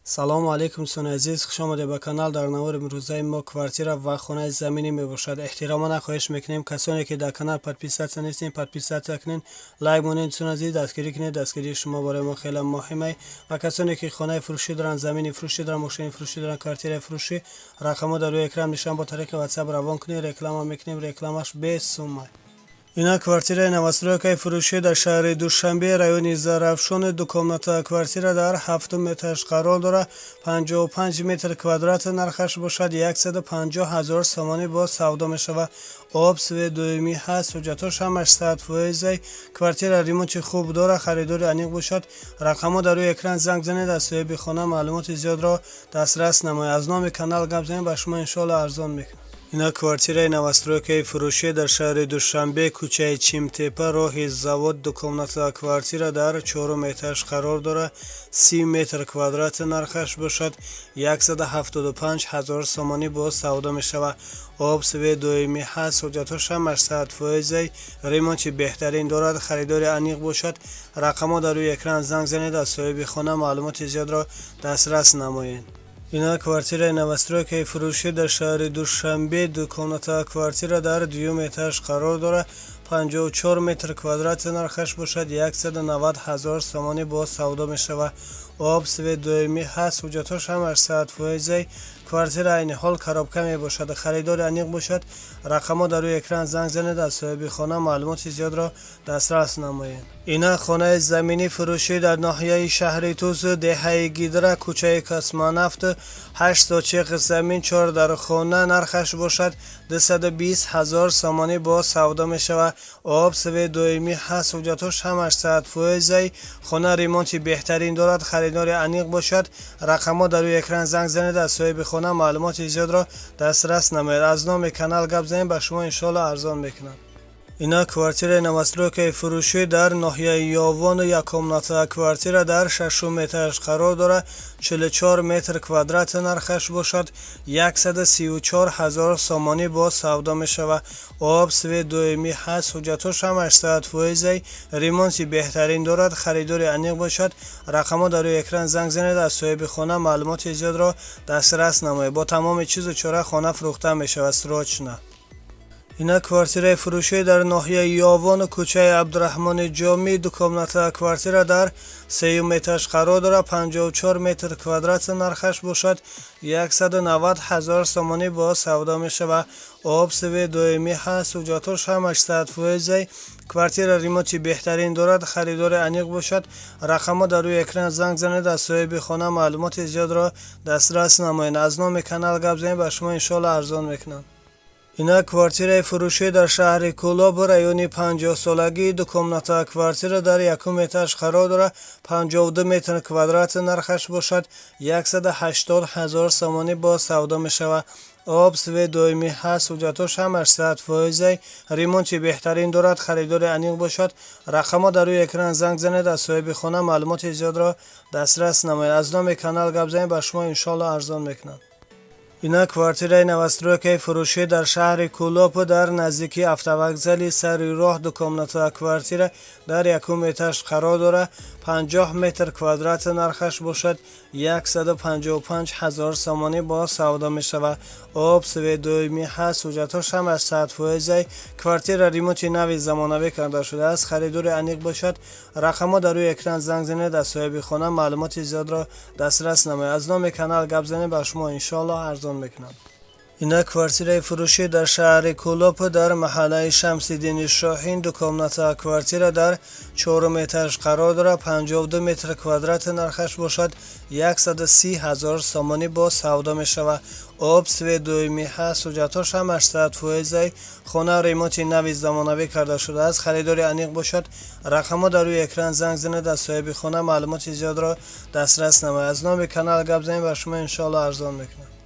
Салому алейкум, дӯстони азиз, хуш омадед ба канал. Дар навори имрӯзаи мо квартира ва хонаи заминӣ мебошад. Эҳтиромона хоҳиш мекунем, касоне ки дар канал подписаться нестем, подписаться кунед, лайк монед. Дӯстони азиз, дастгирӣ кунед, дастгирии шумо барои мо хеле муҳиме. Ва касоне ки хонаи фурӯшӣ доранд, замини фурӯшӣ доранд, мошини фурӯшӣ доранд, квартираи фурӯшӣ, рақамҳо дар рӯи экран нишон, бо тариқи WhatsApp равон кунед, реклама мекунем, рекламаш бесумма. Ина квартираи новостройкаи фурӯшӣ дар шаҳри Душанбе, райони Зарафшон, двухкомната квартира дар ҳафтум этаж қарор дорад, 55 метр квадрат, нархаш бошад 150 ҳазор сомонӣ боз савдо мешавад. Об, свет доимӣ ҳаст, ҳуҷҷатҳош ҳамаш 100%. Квартира ремонти хуб дорад, харидори аниқ бошад, рақамҳо дар рӯи экран, занг занед, аз соҳиби хона маълумоти зиёдро дастрас намоед. Аз номи канал гап занед, ба шумо иншоалло арзон мекунад. Ина квартираи новостройкаи фурӯшӣ дар шаҳри Душанбе, кӯчаи Чимтепа, роҳи Завод, двухкомната квартира дар чорум этаж қарор дорад, 30 метр квадрат, нархаш бошад 175 ҳазор сомонӣ боз савдо мешавад. Об, свет доимӣ ҳаст, ҳуҷҷатҳош ҳамаш 100%, ремонти беҳтарин дорад, харидори аниқ бошад, рақамҳо дар рӯи экран, занг занед, аз соҳиби хона маълумоти зиёдро дастрас намоед. Ина квартираи новостройкаи фурӯшӣ дар шаҳри Душанбе, двухкомната квартира дар дуюм этаж қарор дорад, 54 метр квадрат, нархаш бошад 190 ҳазор сомонӣ боз савдо мешавад. Об, свет доимӣ ҳаст, ҳуҷҷатҳош ҳамаш 100%. Квартира айни ҳол коробка мебошад, харидори аниқ бошад, рақамҳо дар рӯи экран, занг занед, аз соҳиби хона маълумоти зиёдро дастрас намоед. Ина хонаи заминӣ фурӯшӣ дар ноҳияи шаҳри Тус, деҳаи Гидра, кӯчаи Космонавт, 8 сотих замин, чор дар хона, нархаш бошад 220 ҳазор сомонӣ боз савдо мешавад. Об, свет доимӣ ҳаст, ҳуҷҷатҳош ҳамаш 100%. Хона ремонти беҳтарин дорад, харидори аниқ бошад, рақамҳо дар рӯи экран, занг занед, аз соҳиби хона маълумоти зиёдро дастрас намоед. Аз номи канал гап занед, ба шумо иншоалло арзон мекунад. Ина квартираи новостройкаи фурӯшӣ дар ноҳияи Ёвон, яккомната квартира дар шашум этаж қарор дорад, 44 метр квадрат, нархаш бошад 134 ҳазор сомонӣ боз савдо мешавад. Об, свет доимӣ ҳаст, ҳуҷҷатҳош ҳамаш 100%, ремонти беҳтарин дорад, харидори аниқ бошад, рақамҳо дар рӯи экран, занг занед, аз соҳиби хона маълумоти зиёдро дастрас намоед. Бо тамоми чизу чора хона фурӯхта мешавад, срочно. Ина квартираи фурӯшӣ дар ноҳияи Ёвон, кӯчаи Абдураҳмони Ҷомӣ, двухкомната квартира дар сеюм этаж қарор дорад, 54 метр квадрат, нархаш бошад 190 ҳазор сомонӣ боз савдо мешавад. Об, свет доимӣ ҳаст, ҳуҷҷатҳош ҳамаш 100%. Квартира ремонти беҳтарин дорад, харидори аниқ бошад, рақамҳо дар рӯи экран, занг занед, аз соҳиби хона маълумоти зиёдро дастрас намоед. Аз номи канал гап занед, ба шумо иншоалло арзон мекунанд. Ина квартираи фурӯшӣ дар шаҳри Кӯлоб, райони 50-солагӣ, двухкомната квартира дар якум этаж қарор дорад, 52 метр квадрат, нархаш бошад 180 ҳазор сомонӣ боз савдо мешавад. Об, свет доимӣ ҳаст, ҳуҷҷатҳош ҳамаш 100%, ремонти беҳтарин дорад, харидори аниқ бошад, рақамҳо дар рӯи экран, занг занед, аз соҳиби хона маълумоти зиёдро дастрас намоед. Аз номи канал гап занед, ба шумо иншоалло арзон мекунанд. Ина квартираи новостройкаи фурӯшӣ дар шаҳри Кӯлоб, дар наздикии автовокзали сари роҳ, двухкомната квартира дар якум этаж қарор дорад, 50 метр квадрат, нархаш бошад 155 ҳазор сомонӣ боз савдо мешавад. Об, свет доимӣ ҳаст, ҳуҷҷатҳош ҳамаш 100%. Квартира ремонти нави замонавӣ карда шудааст, харидори аниқ бошад, рақамҳо дар рӯи экран, занг занед, аз соҳиби хона маълумоти зиёдро дастрас намоед. Аз номи канал гап занед, ба шумо иншоалло арзон мекунанд. Ина квартираи фурӯшӣ дар шаҳри Кӯлоб, дар маҳаллаи Шамсиддини Шоҳин, двухкомната квартира дар чорум этаж қарор дорад, 52 метр квадрат, нархаш бошад 130 ҳазор сомонӣ боз савдо мешавад. Об, свет доимӣ ҳаст, ҳуҷҷатҳош ҳамаш 100%. Хона ремонти нави замонавӣ карда шудааст, харидори аниқ бошад, рақамҳо дар рӯи экран, занг занед, аз соҳиби хона маълумоти зиёдро дастрас намоед. Аз номи канал гап занед, ба шумо иншоалло арзон мекунанд.